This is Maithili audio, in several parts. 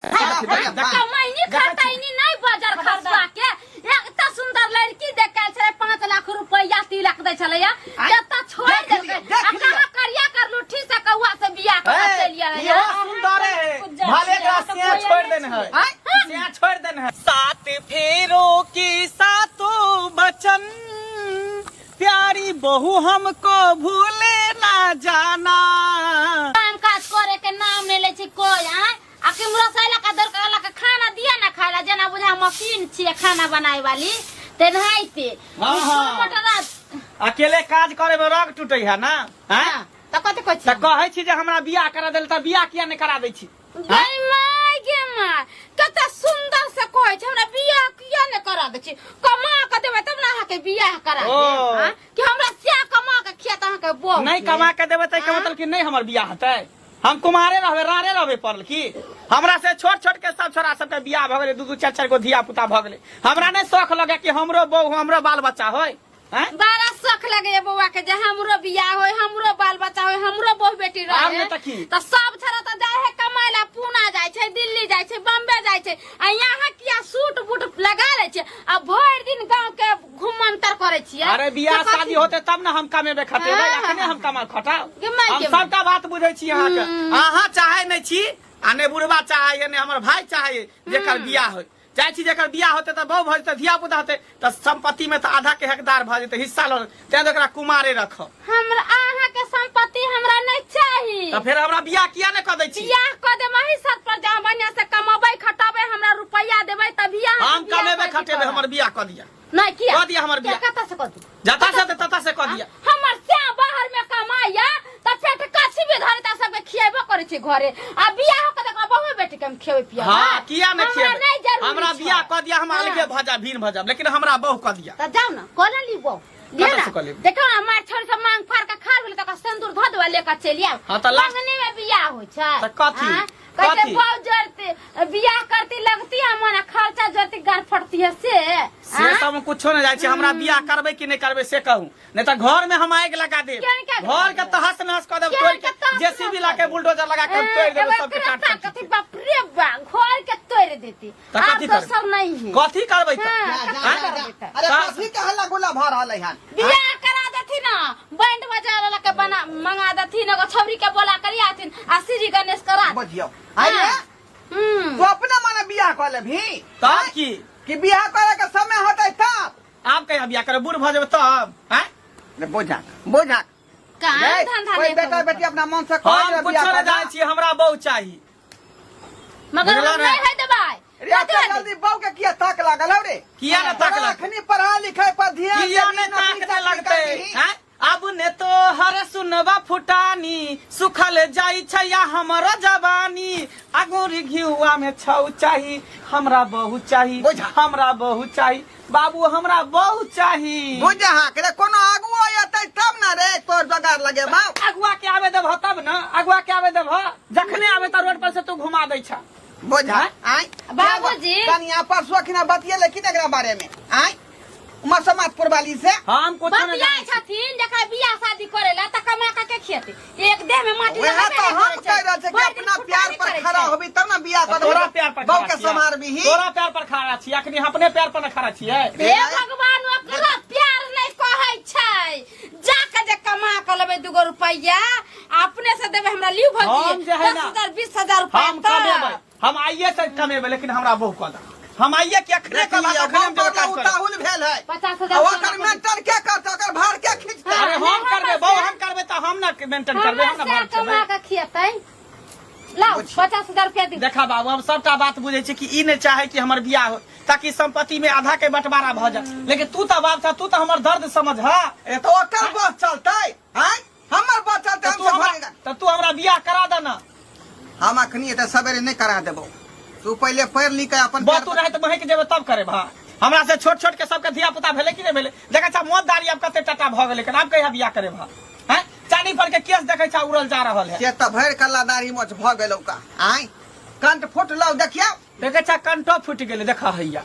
कमैनी खटैनी नहीं बजर खसुआ के एक सुंदर लड़की देख के छले 5 लाख रुपया तिलक दे छले या जत्ता छोड़ देख देलकै लियौ, आ देख लियौ। कहाँ करिया कर लुठी से कौआ से बियाह कर चलि आयल इहो सुंदर है भले एकरा सिया छोड़ देने है आँय? सिया छोड़ देने है। सात फेरों की सातों बचन, प्यारी बहू हमको भूले ना जाना। काम काज करे के नाम नहीं ले छी कोई। आय आ केम्हरो से अयला का दर कहला के खाना दिया ना खाए ला, जेना बुझा मशीन छियै खाना बनाए वाली तेनाहिते। हाँ, हाँ। मटर अकेले काज करे में रग टूटे है ना? हैं? तऽ कथी कहै तऽ छी? कहै छी जे हमरा बियाह करा देल, तऽ बियाह किया नहि करा दै छी? गै my, गे my, कते सुंदर से कहै छै हमरा बियाह किया नहि करा दै छी। कमा के देबै तब ने अहाँके बियाह करा ओ। देब। आँय? कि हमरा स्या कमा के खियात अहाँके बहू नहि के? कमा के देबै तऽ आँय? मतलब कि नहि हमर बियाह हेतै? हम कुमारे रहबै, रारे रहबै पड़ल की? हमरा से छोट छोट के सब छोरा सबके बियाह भऽ गेलै, दू दू चारि चारि गो धिया पुता भऽ गेलै। हमरा नहि शौख लगे कि हमरो बहू, हमरो बाल बच्चा होय? हैं? बड़ा शौख लगे बौआ के जे हमरो बियाह होय, हमरो बाल बच्चा होय, हमरो बहु बेटी आब रहे। नहि तऽ की? तऽ सब छोरा तऽ जाय है कमाय ला, पूना जाय छै, दिल्ली जाय छै, बम्बे जाय छै, आ यहाँ किया सूट बूट लगा ले छै आ भरि दिन गांव के घुमंतर करे छियै? अरे बियाह से कथी? शादी होते तब ना हम कमेबे खटेबै। हाँ, अखने हाँ, हम कमा खटाउ? गे my, हम गे my. सबटा बात बुझै छी अहाँके। अहाँ चाहे नहि छी आ ने बुढ़बा चाहे, ने हमर भाई चाहे जेकर बियाह होय। चाहे छी जेकर बियाह होते तऽ बहु भऽ जेतै, धिया पुता होते तऽ संपत्ति में तऽ आधा के हकदार भऽ जेतै, हिस्सा लऽ तें तऽ ओकरा कुमारे रखब। हमरा अहाँ के संपत्ति हमरा नहीं चाही। तऽ फेर हमरा बियाह किया नहि कऽ दै छी? बियाह कऽ देब अही शर्त पर, जहाँ बढ़िया से कमेबै खटेबै, हमरा रुपैया देबै तभी अहाँके हम बियाह कमेबै कऽ खटेबै, करब। हमर बियाह कऽ दिअ। नहीं, किया? कऽ दिअ हमर किया? बियाह। कतऽ से कऽ दू? जतऽ से ततऽ से कऽ दिअ। हमर श्याम बाहर में कमाइया तऽ पेट कछी भी धरे तऽ सबके खिएबो करै छै घरे, आ बियाह के देखा बहु बेटी के हम खिएबै पिएबै। हाँ, किया नहि हमरा खिएबै? नहीं जरूरी हमरा छै। बियाह कऽ दिअ, हम अलगे भऽ जाब, भिन्न भऽ जाब, लेकिन हमरा बहु कऽ दिअ। तऽ जाउ ने कऽ ले ली बहु लिअ कतऽ ना। से कऽ लेब? देखो ना, मार छोड़ सब मांग फाड़ के खा गेल तऽ सिंदूर धऽ देबै, लेके चलि आयब। हाँ, तऽ लास्ट- मंगनी में बियाह होइ छै। तऽ कथी? आँय? कहै छै कथी? बहु जरती बियाह करती लगती है मन, खर्चा जरती गार फटती है से। से आँय? सब हम कुछो नहि जाइ छी। हमरा बियाह करबै कि नहि करबै से कहू, नहि तऽ घर में हम आगि लगा देब। केहन के आगि घर के लगा देब? तहस नहस कऽ देब, केहन तोड़ि के के तहस जेसीबी नहस ला के कऽ देब? बुलडोजर लगा के हम तोड़ि देबै एगो सबके काट एकरा काट कथी बाप रे बा, घर के तोड़ देती। तऽ आब कथी तो करबै? सब नहीं है। कथी करबै तऽ? हाँ, जा, कथी जा, जा, करबै जा। तऽ? अरे कथी के हल्ला गुल्ला भऽ रहल है? बियाह करा देथिन ना, बैंड बजा वाला के बना मंगा देथिन, एगो छौरी के बोला करी आथिन आ श्री गणेश करा। बुझियौ अरे तू अपने मने बियाह कऽ लेबही? तब की? कि बियाह करे के समय होतै तब? आब कहिया बियाह करब? बूढ़ भऽ जेबै तब? आँय? रे बोझा बोझा काम रे, धंधा कोई नहीं बेटा करब। बेटी अपना मन से कह हम कुछो नहि जानै छी, हमरा बहु चाही। मगर बुझलौ हम ने? नहीं है दबाई। रे एते जल्दी बहू के किया ताक लागल हौ रे? किया ने ताक लागल? अखनी पढ़ाई लिखाई पर ध्यान किया देबही, ने नौकरी ताक चाकरी लगतै? करबिही। आँय? अब ने तो हर सुनबा फुटानी, सुखल जाई छै या हमर जवानी, अगुर घिउआ में छौ चाही, हमरा बहु चाही। बुझा। हमरा बहु चाही बाबू, हमरा बहु चाही। बुझ हाँ के रे, कोनो आगुओ एतै तब ना रे तोर जोगार लगेबा। अगुआ के आवे देबह तब न, अगुआ के आवे देबह? जखने आवे त रोड पर से तू घुमा दै छ। बुझ आय बाबूजी। कनिया परसू अखना बतियेले कि एकरा बारे में आय मसमातपुर वाली से? हम कुछ नहीं बतियाइ जानै छी। छथिन जकरा बियाह शादी करे ला त कमा के के खेते? एक देह में माटी वएह लगबे तो नहि हम करै छै। कह रहल छै कि भरि दिन अपना प्यार फुटानी पर करै खड़ा छै। होबी तब ना बियाह तऽ तोरा प्यार पर बहू खड़ा के छियै। सम्हारबीही। तोरा प्यार पर खड़ा छियै, अखनी अपने प्यार पर न खड़ा छियै। हे भगवान, ओकरा प्यार नहि कहै छै। जाके जे कमा के लेबै दूगो रुपैआ आ अपने से देबै हमरा लिउ हम भौजी जे है दस ना, हजार 20,000 रुपैआ हम कमेबै, हम आइए से कमेबै, लेकिन हमरा बहु कऽ दे। हम आइए के अखने देख कमा लियौ, अखने हम बहू जेबै काज पर करे। उताहुल भेल है। 50,000 आ ओकर सोना मेंटन के करतै, ओकर भार के खींचतै? अरे हाँ, हम करबै हमर बहु, से- हम करबै तऽ हम ना मेंटेन करबै, हम हमर ना से भार कमा खेबै। के खियतै। लाउ 50,000 रुपया दिउ। देखा बाबू, हम सबटा बात बुझै छी कि ई नहि चाहे कि हमर बियाह हो ताकि संपत्ति में आधा के बंटवारा भऽ जाए, लेकिन तू तऽ बाप छह, तू तऽ हमर दर्द समझ ह। ए तऽ ओकर बस चलतै? आँय, हमर बस चलतै? तऽ तू हम हमरा सब तऽ तू हमरा बियाह करा दे ना। हम अखनी एते सवेरे नहि करा देबौ। तू पहिले पढ़ लिख के अपन बा तू रहै तऽ महक जेबै तब करे भा। हमरा से छोट छोट के सबके धिया पुता भेलै कि नहि भेलै? देखै छा मौत दाढ़ी आब कते टटा भऽ गेलै, आब कहिया बियाह करे भा? हैं, चानी पर के केस देखै छा उड़ल जा रहल है। से तऽ भरि कल्ला दाढ़ी मोछ भऽ गेलौ का। आँय, कंठ फुटलौ देखियौ। देखै छा कंठो फुटि गेलै, देखा हैया।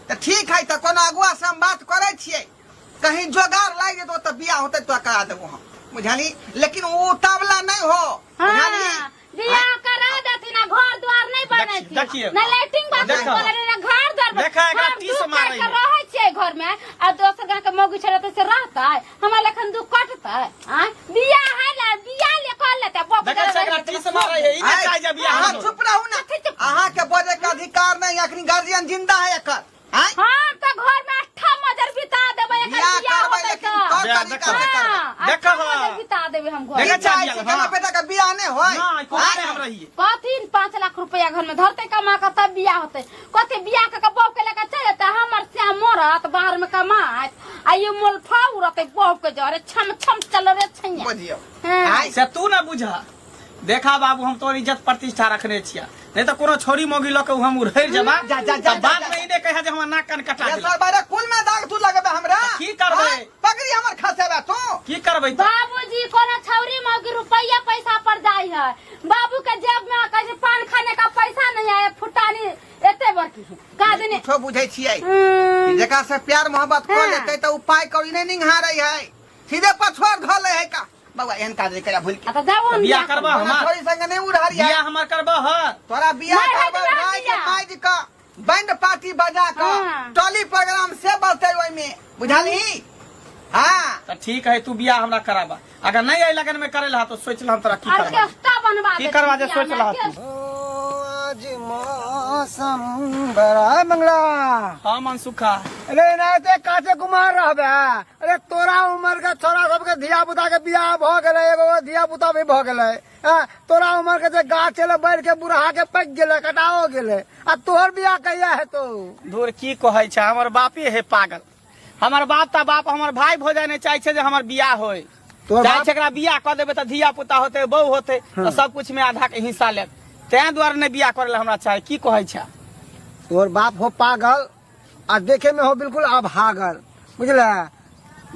तऽ ठीक है, तऽ कोनो अगुआ से हम बात करै छियै, कहीं जोगार लागि जेतौ तऽ बियाह होतै तो करा देबो हम, बुझली? लेकिन ओ उतावला नहि हो, बुझली? हाँ, बियाह कर। करा देथिन आ घर द्वार नहीं बनेथिन। देखिए। ना लैट्रिन बाथरूम देखो। बनल ना घर द्वार बनल। देखा, एकरा हम टीस दुख मारै काटि के है। रहै छियै घर में आ दोसर गाँव के मौगी छलै तऽ से रहतै हमरा लखन दुख कटतै आँय बियाह है ला बियाह ले कर लेतै बाप देखै छै एकरा टीस मारै है ई नहि चाहै जे बियाह अहाँ होय। चुप रहू ना अहाँ के बजे के अधिकार नहीं अखनी गार्जियन जिंदा है एकर आँय? हम तऽ घर में अट्ठा मजर बिता देबै एकर बियाह बियाह करबै होतै लेकिन तऽ तौर बियाह तरीका से करबै। हाँ, देखो अट्ठा हाँ। मजर बिता देबै हम घर देखै की चाहै छै छी बियाह, केना हाँ। बेटा के बियाह नहि होय नहि कुमारे हम रहिए कथी 5 लाख रुपया घर में धरते कमा के तब बियाह होते कथी बियाह के बहू के लेके चल जेते हमर श्याम मरत बाहर में कमात आ ये मोल फाउ रहते बहू के जरे छम छम चल रे छैया बुझियौ हाँ। आँय? से तू ना बुझा देखा बाबू हम तोर इज्जत प्रतिष्ठा रखने छिया नहीं तो कोनो छोरी मोगी लऽ के हम उड़ैर जबा जा, जा, जा, तऽ बाद जा, में ई नहि कहिया जे हमर नाक कान कटा ये गेल सर बारे कुल में दाग तू लगबे हमरा की करबै? आँय? पगड़ी हमर खसेबे तू की करबै तऽ? बाबूजी कोनो छौरी मौगी रुपया पैसा पर जाय है बाबू के जेब में कहे पान खाने का पैसा नहीं है फुटानी एते बड़की है का देने कुछो बुझै छियै हम्म, जेकरा से प्यार मोहब्बत कऽ हाँ। लेतै तऽ उपाय करी नहि निंघारै है सीधे पछोर धऽ लै है का बउआ एहन काज नहि करिया भूल के आ तऽ जाओ तऽ बियाह करबह ओना हमर छोरी संगे नहि उड़हरिया बियाह हमर करबह ह तोरा बियाह नहि करबै होइत भाई के बियाह। माइज के बैंड पार्टी बजा के हाँ। टॉली प्रोग्राम से बजतै ओहिमे बुझलही हाँ तऽ ठीक है तू बियाह हमरा कराबा अगर नहीं एहि लगन में करे लहा तो सोच लहा हम तोरा की करबा ऑर्केस्ट्रा बनवा की करबा जे सोच लहा तू आज मौसम बड़ा मंगला हाँ मनसुखा अरे ना ते काचे कुमार रहबे अरे तोरा उम्र के छोरा सबके धिया पुता के बियाह भ गेलै एगो धिया पुता भी भ गेलै हाँ, तोरा उम्र के जे गाछ छलै बढ़ के बुढ़ा के पकि गेलै कटाओ गेलै आ तोहर बियाह कहिया हेतौ धुर की कहै छै हमर बापे है पागल हमर बाप तऽ बाप हमर भाय भौजाइ नहि चाहै छै जे हमर बियाह होय तोहर चाहै बाप- छै एकरा बियाह कऽ देबै तऽ धिया पुता होतै बहू होतै तऽ सब कुछ में आधा के हिस्सा लेत तें दुआरे नहि बियाह करै लए हमरा चाही की कहै छै तोहर बाप हो पागल आ देखे में हो बिल्कुल अभागल बुझल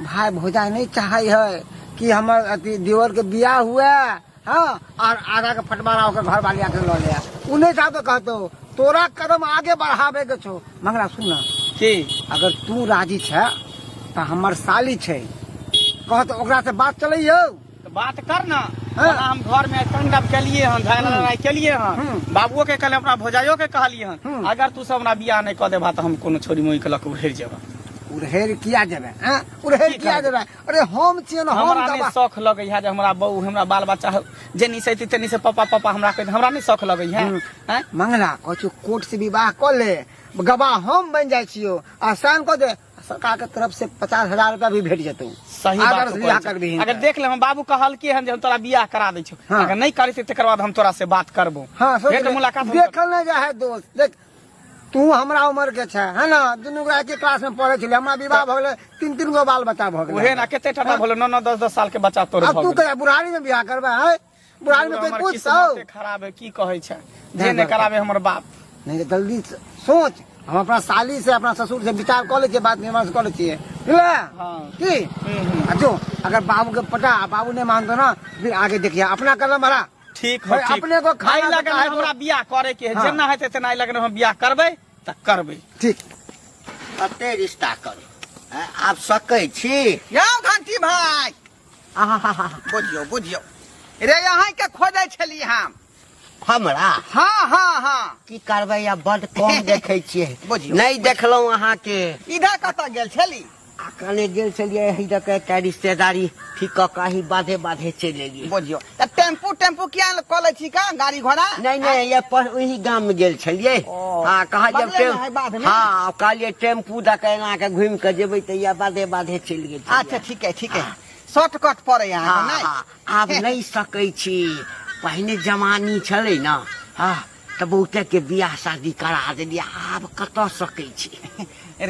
भाई भौजाइ नहीं चाहे है कि हमर अथी देवर के बियाह हुए हाँ और आधा के फटवारा होकर घर वाली आके लऽ ले उ नहीं चाहतो कहतो तोरा कदम आगे बढ़ावे के छो मंगला सुन ना की अगर तू राजी छै तऽ हमर साली छै कह तऽ ओकरा से बात चलैयौ तऽ बात कर ना हाँ। ओना हम घर में तंग केलिए हन झगड़ा लड़ाई केलिए हन बाबुओ के कहले अपना भौजाइयो के कहलिए हन अगर तू सब हमरा बियाह नहीं कऽ देबा तऽ हम कोनो छोरी मोई के लऽ के उड़ेर जेबा उड़हेर किया जेबै हैं उड़हेर की किया करबै? जेबै अरे हम छियै ने हम हमरा नहीं दबा शौख लगै है जे हमरा बहू हमरा बाल बच्चा हो जे नहीं से तेनी से पापा पापा हमरा कहै हमरा नहीं शौख लगै है हैं? मंगला कहै छियौ कोर्ट से विवाह कऽ ले गवाह हम बनि जाइ छियौ आ साइन कऽ दे सरकार के तरफ से 50,000 रुपया भी भेट जेतौ सही बात अगर तू बियाह कहै छी। करबिही अगर तऽ। देख ले हम बाबू कहल की हन जे हम तोरा बियाह करा दै छौ हाँ। अगर नहीं करै छै तकर बाद हम तोरा से बात करबो हाँ सोच भेंट ले। मुलाकात हम देखल नहीं जाए है दोस्त देख तू हमरा उम्र के छै है ना दुनू गोरा एके क्लास में पढ़े छलियै हमरा विवाह भऽ गेलै तीन तीन गो बाल बच्चा भऽ गेलै उहे ना कते टाटा भलो 9 9 10 10 साल के बच्चा तोर अब भऽ तू गेल कहिया बुढ़ारी में बियाह करबै है बुढ़ारी में कोई हमर पूछतौ किस्मते खराब है की कहै छै जे नहीं नहि कराबे हमर बाप नहीं तो जल्दी से सोच हम अपना साली से अपना ससुर से विचार कऽ लै छियै बात विमर्श कऽ लै छियै बुझले हाँ। की आ जो अगर बाबू के पटा आ बाबू नहीं मानतो ना फिर आगे देखिए अपना कदम बढ़ा ठीक हो भाई, ठीक अपने को खाना एहि लगन खाए को- हमरा बियाह करे के है हाँ। जेना हेतै तेना एहि लगन हम बियाह करबै तऽ करबै ठीक कते रिश्ता करू आँय, आब सकै छी यौ घंटी भाई आहा बुझियौ बुझियौ रे अहाँ के खोजै छली हम हमरा हाँ हाँ हाँ की करबै आब बड कम देखै छियै बुझियौ। नहि देखलहुँ अहाँके इधर कतऽ गेल छली आ कने गेल छलियै एहि दऽ के एकटा रिश्तेदारी ठीक कऽ कऽ अहीं बाधे बाधे चलि एलियै बुझियौ तऽ टेम्पू टेम्पू किया कऽ लै छी का गाड़ी घोड़ा नहि नहि ये पर ओही गाम मे गेल छलियै ओ, हँ कहलियै बगले मे है बाध मे? हँ कहलियै टेम्पू दऽ के एना के घुमि कऽ जेबै तऽ इएह बाधे बाधे चलि गेल छलियै। अच्छा ठीक है ठीक है शॉर्टकट पड़े अहाँ हँ नहि हँ आब नहि सकै छी पहिने जवानी छलै ने हँ तऽ बहुते के बियाह शादी करा देलियै आब कतऽ सकै छी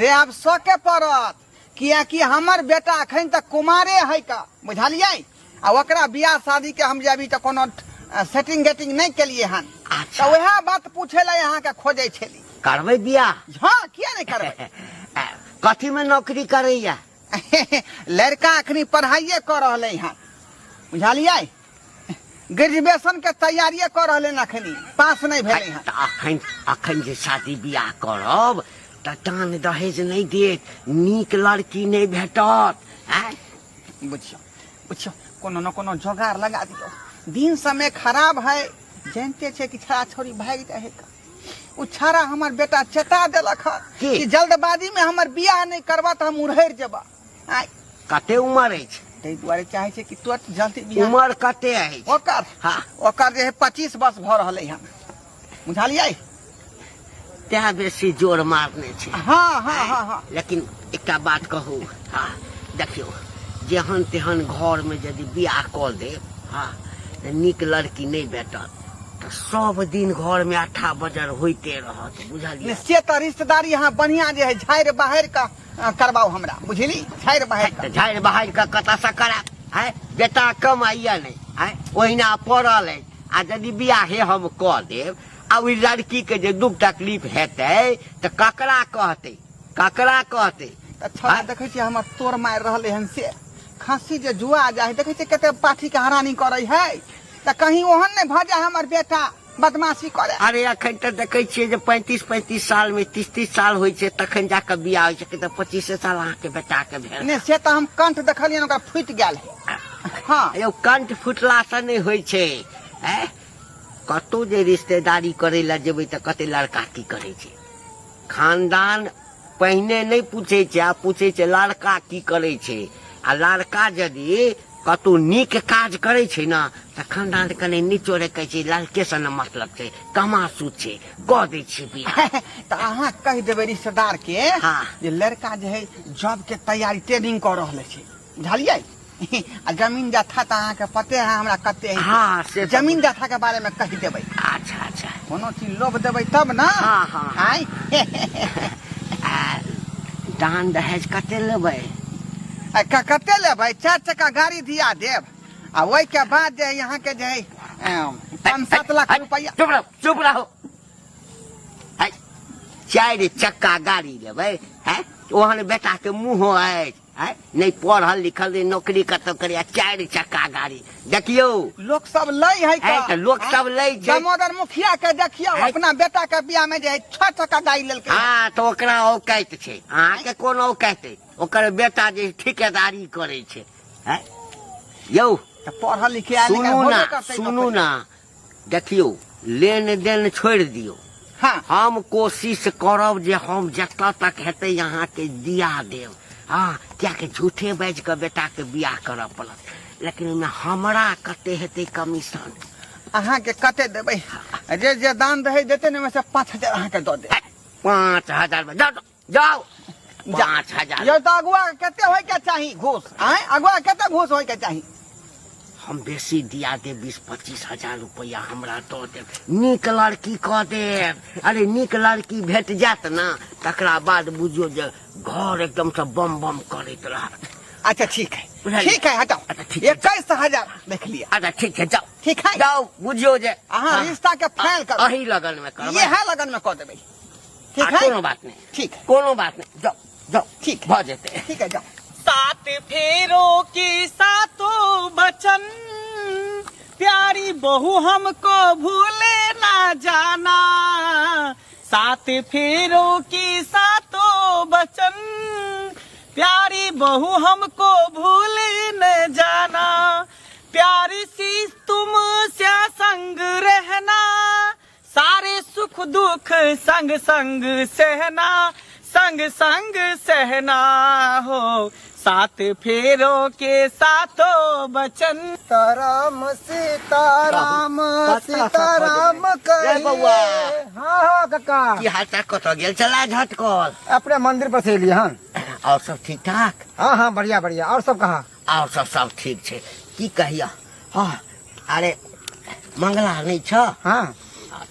रे आब सके पड़त कियाकि हमर बेटा अखन तक कुमारे है का बुझलियै आ ओकरा बियाह शादी के हम जे अभी तक कोनो सेटिंग गेटिंग नहि केलियै हन अच्छा। तऽ वएह बात पूछे ला अहाँके खोजै छली करबै बियाह हँ किया नहि करबै कथी मे नौकरी करैया लड़का अखनी पढ़ाइए कऽ रहलै हन बुझलियै ग्रेजुएशन के तैयारिए कऽ रहलै हन अखनी पास नहि भेलै हन तऽ अखन अखन जे शादी बियाह करब तऽ दान दहेज नहि देत नीक लड़की नहि भेटत आँय बुझियौ बुझियौ कोनो न कोनो जोगाड़ लगा दियौ दिन समय खराब है जानिते छै कि छड़ा छौड़ी भागि जाइ है का। ओ छाड़ा हमर बेटा चेता देलक हन की? कि जल्दबाजी में हमर बियाह नहि करबा तऽ हम उड़हरि जेबा आय कते उमर अछि ताहि दुआरे चाहे छै कि तुरंत जल्दी बियाह उमर कते अछि ओकर हाँ। ओकर जे है 25 वर्ष भऽ रहलै हन बुझलियै तें बेसी जोर मारने छै हाँ हाँ हाँ हाँ लेकिन एकटा बात कहू हाँ देखियौ जेहन तेहन घरमे यदि बियाह कऽ देब हाँ तऽ नीक लड़की नहि भेटत तऽ सब दिन घरमे अट्ठा बजर होइते रहत बुझलियै से तऽ रिश्तेदारी अहाँ बढ़िया जे है झाड़ि बाहर कऽ करबाउ हमरा बुझली झाड़ि बाहर तऽ झाड़ि बहारि कऽ कतऽसँ करायब आँय बेटा कमाइए नहि आँय ओहिना पड़ल अछि आ यदि बियाहे हम कऽ देब आ ओहि लड़कीके जे दुख तकलीफ हेतै तऽ ककरा कहतै ककरा कहतै तऽ छौड़ा देखै छियै हमर तोड़ मारि रहलै हन से खस्सी जे जुआ जाइ है देखै छियै कते पाठीके हरानी करै है तऽ कहीं ओहन नहि भऽ जाय हमर बेटा बदमाशी करे अरे अखन तऽ देखै छियै जे 35 35 साल मे 30 30 साल होइ छै तखन जाकऽ बियाह होइ छै तऽ 25 साल अहाँके बेटाके भेल नहि से तऽ हम कंठ देखलियनि ओकरा फुटि गेल है हँ यौ कंठ फुटलासँ नहि होइ छै ऐं कतहु जे रिश्तेदारी करै लए जेबै तऽ कते लड़का की करै छै खानदान पहिने नहि पूछै छै आ पूछै छै लड़का की करै छै आ लड़का यदि कतहु नीक काज करै छै ने तऽ खानदान कनि निचोड़े कहै छै लड़केसँ ने मतलब छै कमासू छै कऽ दै छियै बियाह तऽ अहाँ कहि देबै रिश्तेदार के हाँ। जे लड़का जे है जॉब के तैयारी ट्रेनिंग कऽ रहल छै बुझलियै आ जमीन जथा तऽ अहाँके पते है हमरा कते है हाँ, से तऽ जमीन जथा के बारे में कहि देबै अच्छा अच्छा कोनो चीज लोभ देबै तब ना हाँ, हाँ। आँय आ दान दहेज कते लेबै आ कते लेबै चारि चक्का गाड़ी दिया देब आ ओहिके बाद जे है अहाँके जे है 5-7 लाख रुपैआ चुप रहो चुप रहो है, चारि चक्का गाड़ी लेबै है ओहन बेटा के मुँहो अछि है नहि पढ़ल लिखल नहि नौकरी कतौ करिया चारि चक्का गाड़ी देखियौ लोक सब लै है है तऽ लोक सब लै छै। दामोदर मुखिया के देखियौ है। अपना बेटा के बियाह में जे है छह चक्का गाड़ी लेलकै हँ तऽ ओकरा औकाइत छै अहाँके कोन औकाइत अछि ओकर बेटा जे ठिकेदारी करै छै है यौ तऽ पढ़ल लिखे आयल सुनू ना सुनू ना देखियौ लेन देन छोड़ि दियौ हाँ हम कोशिश करब जे हम जतऽ तक हेतै अहाँके दिया देब हँ कियाकि झूठे बाजि कऽ बेटाके बियाह करऽ पड़त लेकिन ओहिमे हमरा कते हेतै कमीशन अहाँके कते देबै जे जे दान रहै देतै ने ओहिमे से 5000 अहाँके दऽ देब 5000 मे जाउ जाउ 5000 यौ तऽ अगुआ के कते होय के चाही घूस आँय अगुआ के कते घूस होय के चाही हम बेसी दिया देब 20-25 हजार रुपया हमरा दऽ देब नीक लड़की कऽ देब अरे नीक लड़की भेट जायत ने तकरा बाद बुझियौ जे घर एकदमसँ बम बम करैत रहत अच्छा ठीक है बुझलियै? ठीक है हटाओ अच्छा, ठीक है। 21,000 देख लिया अच्छा ठीक छै जाउ ठीक है जाउ बुझियौ जे अहाँ रिश्ता के फाइल करू अही लगन में करबै इएह लगन में कऽ देबै ठीक आ, है कोनो बात नहीं ठीक है कोनो बात नहीं जाओ जाओ ठीक है। भऽ जेतै ठीक है जाओ सात फेरों की सातों बचन प्यारी बहू हमको भूले ना जाना सात फेरों की सातों बचन प्यारी बहू हमको भूले न जाना प्यारी सी तुम से संग रहना सारे सुख दुख संग संग सहना संग संग सहना हो सात फेरों के सातों बचन सीताराम सीताराम सीताराम रे बौआ। कहिए हाँ हाँ काका की हाल चाल कतऽ गेल चला झटकल अपने मंदिर पर से एलिए हन और सब ठीक ठाक हाँ हाँ बढ़िया बढ़िया और सब कहाँ और सब सब ठीक छै की कहिया हाँ अरे मंगला नहि छ हाँ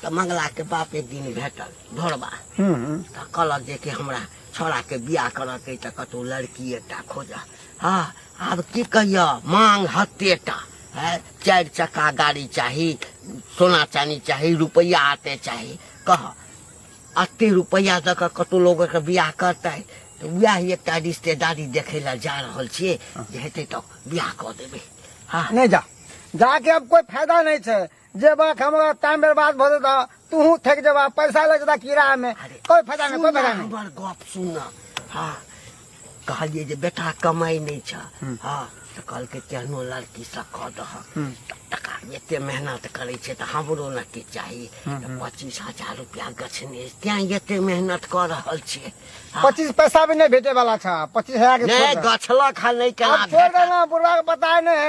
तऽ मंगला के बाप एक दिन भेटल ढोरबा हम्म तऽ कहलक जे कि हमरा छौड़ाके बियाह करऽके अइ तऽ कतहु लड़की एकटा खोजऽ हँ आब की कहियऽ मांग हत्तेटा है चारि चक्का गाड़ी चाही सोना चानी चाही रुपैआ आते चाही कह एते रुपैआ दऽ कऽ कतहु लोकके बियाह करतै तऽ वएह एकटा रिश्तेदारी देखै लए जा रहल छियै जे हेतै तऽ बियाह कऽ देबै हँ नहीं जा जाके अब कोई फायदा नहीं छे जे बात हमरा टाइम बर्बाद भऽ जेता तूहू थक जेबा पैसा लग जेता किराया में अरे, कोई फायदा नहीं कोई सुन फायदा नहीं हमर गप सुन हँ कहलियै जे बेटा कमाइ नहि छ हँ तऽ कहलकै केहनो लड़की से कऽ दहक तऽ टका एते मेहनत करै छै तऽ हमरो ने किछु चाही तऽ 25,000 रुपया गछने तैं एते मेहनत कऽ रहल छियै। 25 पैसा भी नहीं भेटे वाला था 25,000 के नहीं छोड़ दे। गछलक हन नहीं केना अब छोड़ देना बुढ़वा के पता नहीं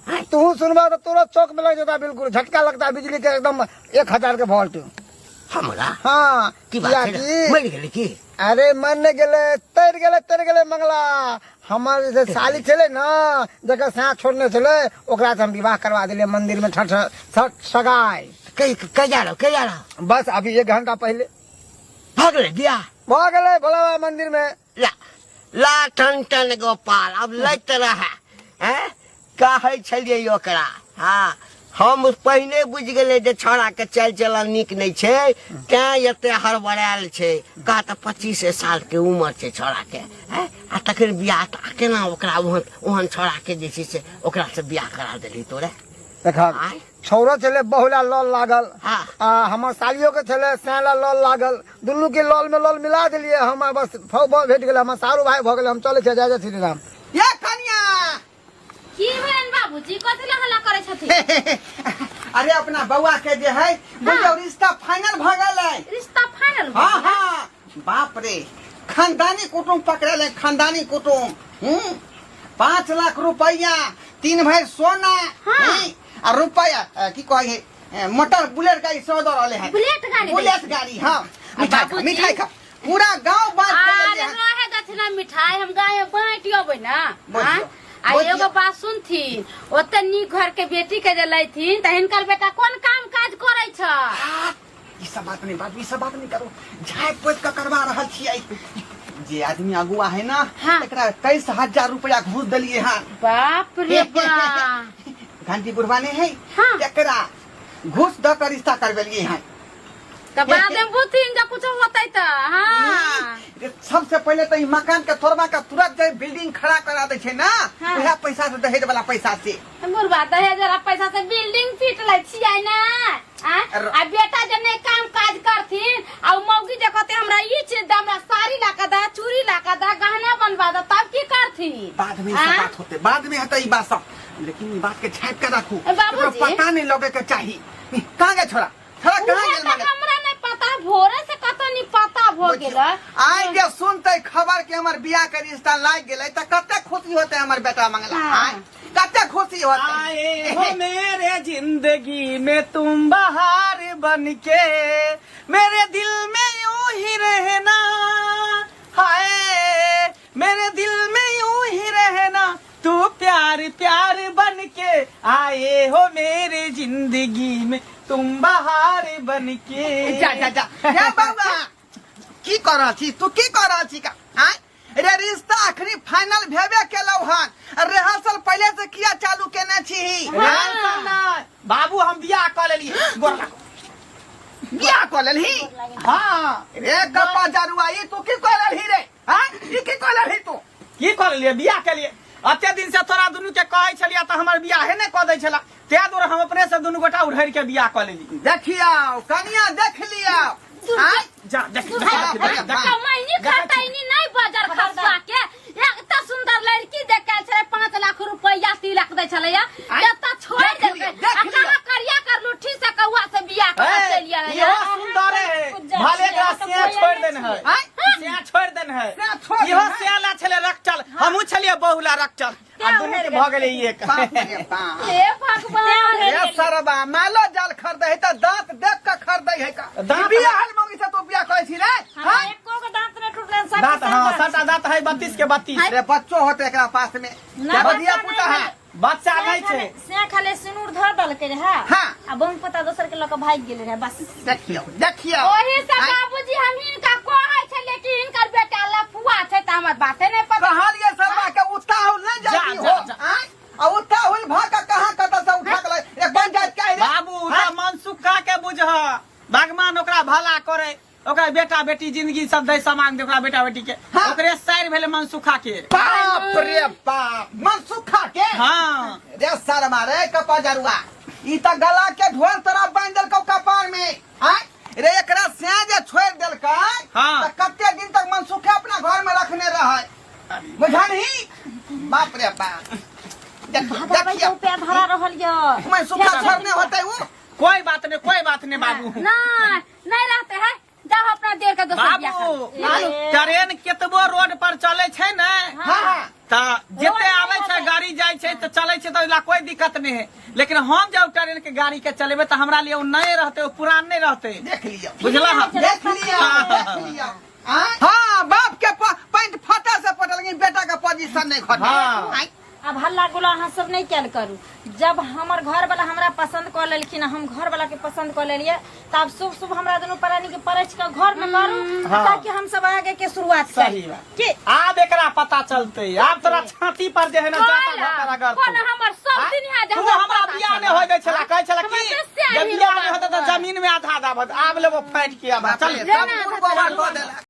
है तू सुनबा तो तुरंत चौक में लग जाता बिल्कुल झटका लगता है बिजली के एकदम 1000 के वोल्ट। हमरा हाँ की बात छै रे? मरि गेलै की? अरे मन नहीं गेले तर गेले तर गेले मंगला हमर जे साली छलै ने जकर साँस छोड़ने छलै ओकरा से हम विवाह करवा दिले मंदिर में ठठ ठठ सगाई। कहिया रहो कहिया रहो? बस अभी 1 घंटा पहले भऽ गेलै बियाह? भऽ गेलै भोला बाबा मंदिर में। ला ला टन टन गोपाल अब लैत रहे हैं कहै छलियै ओकरा। हाँ हम पहिने बुझि गेलै जे छौड़ाके चालि चलन नीक नहि छै तैं एते हड़बड़ायल छै। कह तऽ 25 सालके उमर छै छौड़ाके हैं आ तखन बियाह तऽ केना ओकरा ओहन ओहन छौड़ाके जे छै से ओकरा से बियाह करा देली तोरे? देख छौड़ो छलै बहुला लल लागल। हाँ। आ हमर सालियो के छलै सैला लल लागल दुनू के लल में लल मिला देलियै हम बस फौ भऽ भेट गेलै हमर सारू भाई भऽ गेलै हम चलै छियै जय जय श्री राम। ये कनिया की भेलनि बाबूजी कथी लए हल्ला करै छथिन? अरे अपना बउआ के जे है बुझियौ रिश्ता फाइनल भऽ गेलै। रिश्ता फाइनल भऽ हाँ गेलै? हाँ बाप रे खानदानी कुटुम पकड़ेले खानदानी कुटुम 5 लाख रुपया 3 भरि सोना। हाँ। आ रुपया की कहै है मोटर बुलेट गाड़ी सेहो दऽ रहले है। बुलेट गाड़ी दै बुलेट छै। गाड़ी हाँ। मिठाई खा, बाबूजी। मिठाई खा पूरा गांव बांट के अरे लेलियै हन। रहे दथिन मिठाई हम गाय में बांटि अबै ना। बुझियौ, हाँ? आ बुझियौ। एगो बात सुनथिन ओते नीक घर के बेटी के जे लैथिन तऽ हिनकर बेटा कोन काम काज करै छ? ई सब बात नहीं बाबू ई सब बात नहीं करू झाँपि पोति के करवा रहल छियै। जे आदमी अगुआ है ना हाँ। तकरा 23,000 रुपया घूस देलियै हन। बाप रे बाप। घंटी बुढ़वा नहीं है हाँ। तकरा घूस दऽ के रिश्ता करबेलियै हन। तऽ बाद में बुथिन जे कुछो होतै तऽ हाँ। सबसे पहिले तऽ ई मकान के तोड़वा के तुरंत जे बिल्डिंग खड़ा करा दै छै ना हाँ। उएह पैसा से दहेज वाला पैसा से। बुढ़वा दहेज वाला पैसा से बिल्डिंग पीट लै छियै ना। आ बेटा जे नहि काम काज करथिन आ उ मौगी जे कहतै हमरा ई चीज दे हमरा साड़ी ला के दे चूड़ी ला के दे गहना बनवा दे तब की करथिन? बाद में ई सब बात होते बाद में हेतै ई बात सब लेकिन ई बात के छापि के राखू। ए, बाबूजी। एकरा पता नहीं लगे के चाही। कहाँ गए छोरा? छोरा कहाँ उहे गेल तऽ माने? हमरा नहीं पता भोरे से कतौ नहीं पता भऽ गेल। आइ जे सुनते खबर के हमर बियाह के रिश्ता लागि गेलै तऽ कते खुशी होते हमर बेटा मंगला। हाँ। आइ कते खुशी होते। आए हो मेरे जिंदगी में तुम बहार बन के मेरे दिल में यूं ही रहना हाय मेरे दिल में यूं ही रहना तू प्यार प्यार बन के आए हो मेरे जिंदगी में तुम बहार बन के। जा जा जा हे बाबा की कर रहल छी तू की कर रहल छी का? आँय रे रिश्ता अखनी फाइनल भेबे केलौ हन रिहर्सल पहिले से किया चालू केने छी? रिहर्सल नहि बाबू हम बियाह कऽ लेलियै। गोर लागू। बियाह कऽ लेलही? हाँ। रे कप्पा जरुआ ई तू की कऽ लेलही रे? हाँ ई की कऽ लेलही तू? की कऽ लेलियै? बियाह केलियै। अते दिन से तोरा दुनू के कहै छलियै तऽ हमर बियाहे नहि कऽ दै छला ताहि दुआरे हम अपने से दुनू गोटा उड़हरि के बियाह कऽ लेली। देखियौ कनिया देख लियौ। आँय? जा देख, देख, देख, देख, देख। कमैनी खटैनी नहीं बजर खसुआ के एक सुंदर लड़की देख के छलै 5 लाख रुपया तिलक दै छलै एतऽ छोड़ देख देलकै। लियौ, देख आ लियौ। कहाँ करिया कर लुट्ठी से कौआ से बियाह कर ए, चलि गेलै। इहो सुंदर है भले एकरा से छोड़ देने है। आँय? से छोड़ देने है। से छोड़ इहो देने है। से ला छलै रखचल हमहूँ छलियै बहुला रखचल आ दुनू के भऽ गेलै ई एक। बाप रे बाप। हे भगवान। रे सरबा मालो जाल खरीदै है तऽ दांत देख के खरीदै है का। दांत- बियाह हल मौगी से तू बियाह करै छी रे? हाँ? एको गो दांत नहीं टूटलै सब दांत हाँ सबटा दांत है 32 के 32। रे बच्चो होते एकरा पास में। ना, बधिया बच्चा पुता नहीं है। बच्चा नहीं छै। से खाली सिनूर धर देलकै रहे। हाँ। आ बम पता दोसर के लऽ के भागि गेलै रहे बस। देखियौ देखियौ। ओही से आँय? बाबूजी हम हिनका कहै छलियै कि हिनकर बेटा लफुआ छै तऽ हमर बाते नहि पता। कहलियै सरबा के उताहुल नहि जा, जाती जा, हो। जा। आँय? आ उताहुल भऽ के कहाँ कतऽ से उठा के लाए? एक पंचायत के रे। बाबू तऽ मनसुखा के बुझह भगवान ओकरा भला करे ओकरा बेटा बेटी जिंदगी सब दै सामान दे ओकरा बेटा बेटी के। हाँ। ओकरे साइर भेलै मनसुखा के। बाप रे बाप मनसुखा के? हाँ। रे शर्मा रे कपा जरुआ ई तऽ गला के ढोल तोरा बांधि देलकौ कपार में। आँय? रे एकरा से जे छोड़ि देलकै हाँ। तऽ कते दिन तक मनसुखे अपना घर में रखने रहै बुझलही? बाप रे बाप, भगाबै के देखियो उपाय धरा रहल यऽ। मैं सुखा छोड़ने होते वो। कोई बात नहीं, कोई बात नहीं बाबू। नहीं नहीं रहते है, जाओ अपना देर के दोसर बियाह बाबू कर। ट्रेन केतबो रोड पर चले छै ने, हाँ हाँ, तऽ जते आबै छै गाड़ी जाइ छै तऽ चलै छै, तऽ ओहिला कोई दिक्कत नहीं है। लेकिन हम जब ट्रेन के गाड़ी के चलेबै तऽ हमरा लिए ओ नए रहते, ओ पुरान नहीं रहते। देख लियो, बुझला? देख लियो, देख लियो। हाँ, बाप के पैंट फटा से पटल, लेकिन बेटा के पोजीशन नहीं घटे। हाँ। आब हल्ला गुल्ला अहाँ सब नहीं कैल करू। जब हमर घर वाला हमरा पसंद कऽ लेलखिन, हम घर वाला के पसंद कऽ लेलियै, तऽ आब शुभ शुभ हमरा दुनू प्राणी के परछ के घर में करू, हाँ। ताकि हम सब आगे के शुरुआत करी। सही बात। के आब एकरा पता चलते, आब तोरा छाती पर जे है ना जाता कोला, भतरा कर कोन हमर सब दिन है जे तू हमरा पता बियाह चलल। नहीं होय दै छला, कहै छला हमर की तऽ स्याही जे बियाह नहीं रोबा होतै तऽ हुआ। जमीन में आधा आधा भऽ- आब लेबो फाटि के आब बाप चल रे, सब गुड़ गोबर कऽ देलक।